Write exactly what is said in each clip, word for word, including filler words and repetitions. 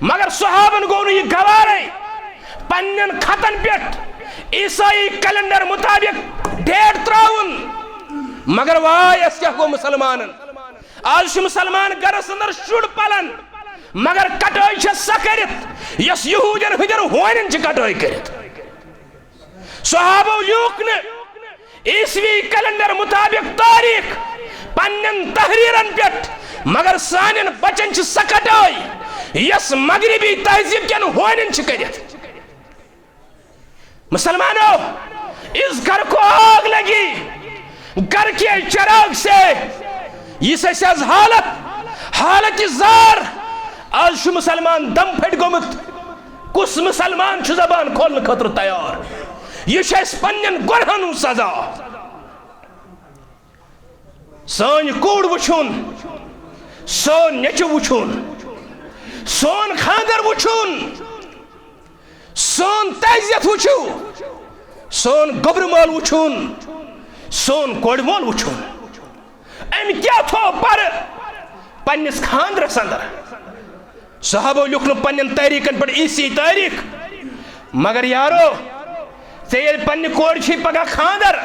مگر صحابن گوٚو نہٕ یہِ گوارے پننٮ۪ن خطن پٮ۪ٹھ عیسائی کیلنڈر مطابق ڈیٹ ترٛاوُن۔ مگر واے، اسہِ کیٛاہ گوٚو مُسلمانن؟ آز چھُ مُسلمان گرس اندر شُر پلان، مگر کٹٲے چھےٚ سۄ کٔرِتھ یۄس یہودین ہٕنٛدٮ۪ن ہونٮ۪ن چھِ کٹٲے کٔرِتھ۔ صحابو لیوٗکھ نہٕ عیسوی کیلنڈر مطابق تاریخ پننٮ۪ن تحریرن پٮ۪ٹھ، مگر سانٮ۪ن بچن چھِ سۄ کٹٲے یۄس مغربی تہذیب کٮ۪ن ہونٮ۪ن چھِ کٔرِتھ۔ مسلمانوں، اس گھر کو آگ لگی، گھر کے چراغ سے۔ یہِ چھِ اَسہِ آز حالت، حالت زار۔ آز چھُ مسلمان دم پھٔٹۍ گوٚمُت۔ کُس مسلمان چھُ زبان کھولنہٕ خٲطرٕ تیار؟ یہِ چھُ اَسہِ پننٮ۪ن گۄنہَن ہُنٛد سزا۔ سٲنۍ کوٗر وٕچھُن، سون نیٚچوٗ وٕچھُن، سون خانٛدر وٕچھُن، سون تعزیت وٕچھِو، سون گوٚبرٕ مول وٕچھُن، سون کورِ مول وٕچھُن۔ أمۍ کیٛاہ تھوٚو پَرٕ پننِس خانٛدرَس اندر؟ صحابو لیوٗکھ نہٕ پننٮ۪ن تٲریٖخن پٮ۪ٹھ عیسوی تٲریٖخ۔ مگر یارو، ژےٚ ییٚلہِ پننہِ کورِ چھُے پگاہ خانٛدر،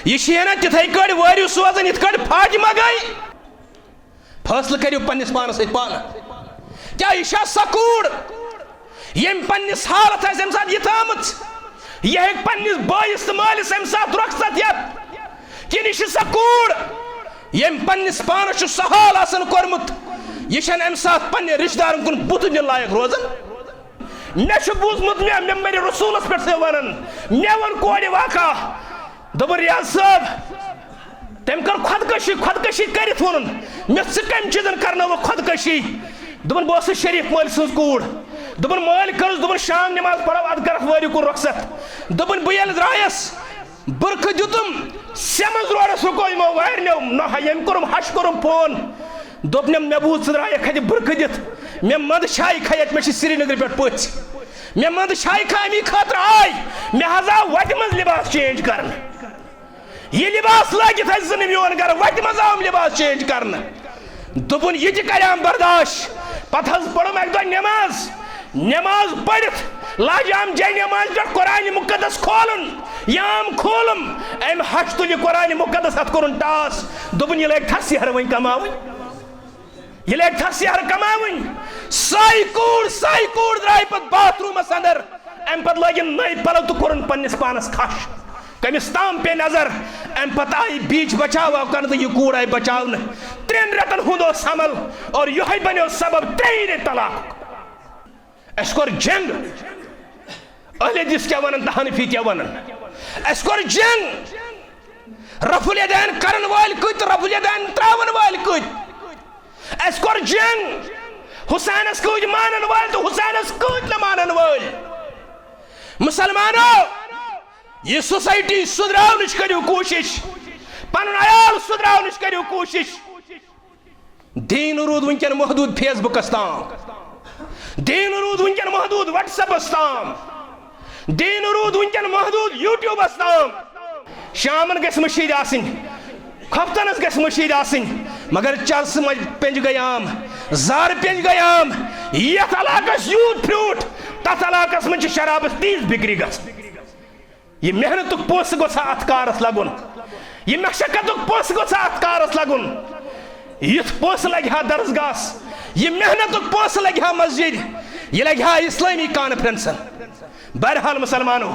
یہِ چھُے نا تِتھَے کٲٹھۍ وٲرِو سوزان یِتھ کٲٹھۍ فاطمہ گٔے؟ فٲصلہٕ کٔرِو پننِس پانس سۭتۍ پانہٕ۔ کیٛاہ یہِ چھا سۄ کوٗر، ییٚمۍ پننِس حالت آسہِ اَمہِ ساتہٕ یہِ تھٲومٕژ، یہِ ہیٚکہِ پننِس بٲیِس تہٕ مٲلِس اَمہِ ساتہٕ رۄخصت ہٮ۪تھ؟ کِنہٕ یہِ چھِ سۄ کوٗر، ییٚمۍ پننِس پانس چھُ سۄ حال آسان کوٚرمُت، یہِ چھَنہٕ اَمہِ ساتہٕ پننٮ۪ن رِشتہٕ دارن کُن بُتھ دِنہٕ لایق روزان؟ مےٚ چھُ بوٗزمُت، مےٚ ممبرِ رسوٗلس پٮ۪ٹھ چھِ وَنان، مےٚ ووٚن کورِ واقعہ، دوٚپُن، ریاض صٲب، تٔمۍ کٔر خۄدکٔشی، خۄدکٔشی کٔرِتھ ووٚنُن مےٚ، "ژٕ کَمہِ چیٖزن کرنٲوٕکھ خۄدکٔشی؟" دوٚپُن، "بہٕ اوسُس شریف مٲلۍ سٕنٛز کوٗر۔" دوٚپُن، "مٲلۍ کٔرٕس؟" دوٚپُن، "شام نماز پرو، ادٕ کرکھ وٲرِو کُن رۄخصت۔" دوٚپُن، "بہٕ ییٚلہِ درٛایس، بُرقہٕ دیُتُم سیمنز روڈس، رُکو یِمو وارنیو، نہ ہا، ییٚمۍ کوٚرُم ہش کوٚرُم فون، دوٚپنم، مےٚ بوٗز ژٕ درٛایکھ اتہِ بُرقہٕ دِتھ، مےٚ منٛدٕ چھایہِ کھا ییٚتہِ، مےٚ چھِ سرینگرٕ پٮ۪ٹھ پٔژھۍ، مےٚ منٛدٕ چھایہِ کھا امی خٲطرٕ آے، مےٚ حظ آو وتہِ منٛز لباس چینج کرنہٕ۔" یہِ لباس لٲگِتھ ٲسۍ زن میون گرٕ، وتہِ منٛز آوُم لباس چینج کرنہٕ۔ دوٚپُن، یہِ تہِ کریم برداش۔ پتہٕ حظ پٔرٕم اکہِ دۄہ نماز۔ نماز پٔرِتھ لاجام جاے نماز پٮ۪ٹھ قرآن مقدس کھولُن۔ یام کھولُم، أمۍ ہش تُل یہِ قرآن مقدس، اتھ کوٚرُن ٹاس۔ دوٚپُن، یہِ لٲگۍ تھس سیہرٕ وۄنۍ کماوٕنۍ۔ یہِ لٲگۍ تھس سیہرٕ کماوٕنۍ۔ سۄے کوٗر، سۄے کوٗر درٛاے پتہٕ باتھ روٗمس اندر۔ امہِ پتہٕ لٲگِن نٔے پلو تہٕ کوٚرُن پننِس پانس کھش۔ کٔمِس تام پیٚیہِ نظر۔ امہِ پتہٕ آیہِ بیچ بچاو آو کرنہٕ تہٕ یہِ کوٗر آیہِ بچاونہٕ۔ ترٛٮ۪ن رٮ۪تن ہُنٛد اوس حمل اور یِہوٚے بنیو سبب ترٛیٚیہِ ریٚتۍ طلاقُک۔ اَسہِ کوٚر جنگ۔ اہل حدیث کیٛاہ ونان تہٕ حنفی کیٛاہ ونان؟ اَسہِ کوٚر جنگ۔ رفع الیدین کرن وٲلۍ کۭتۍ تہٕ رفع الیدین ترٛاون وٲلۍ کۭتۍ؟ اَسہِ کوٚر جنگ۔ حسینس کۭتۍ مانن وٲلۍ تہٕ حسینس کۭتۍ نہٕ مانن وٲلۍ؟ مسلمانو، یہِ سوسائٹی سُدھراونٕچ کٔرِو کوٗشِش، پنُن عیال سُدھراونٕچ کٔرِو کوٗشِش۔ دیٖن روٗد وٕنکٮ۪ن محدوٗد فیس بُکس تام، دیٖن روٗد وٕنکٮ۪ن محدوٗد وٹس ایپس تام، دیٖن روٗد وٕنکٮ۪ن محدوٗد یوٗٹیوٗبس تام۔ شامن گژھِ مٔشیٖد آسٕنۍ، خۄفتنس گژھِ مٔشیٖد آسٕنۍ، مگر چرسہٕ منٛز پٮ۪نٛجہِ گٔے عام، زارٕ پٮ۪نٛجہِ گٔے عام۔ یتھ علاقس یوٗت پھرٛوٗٹھ، تتھ علاقس منٛز چھِ شرابس تیٖژ بِکری گژھان۔ یہِ محنتُک پونٛسہٕ گوٚژھ ہا اتھ کارس لگُن، یہِ مشقتُک پونٛسہٕ گوٚژھ ہا اتھ کارس لگُن۔ یُتھ پونٛسہٕ لگہِ ہا درسگاہس، یہِ محنتُک پونٛسہٕ لگہِ ہا مسجد، یہِ لگہِ ہا اسلٲمی کانفرنسن۔ بہرحال مسلمانو،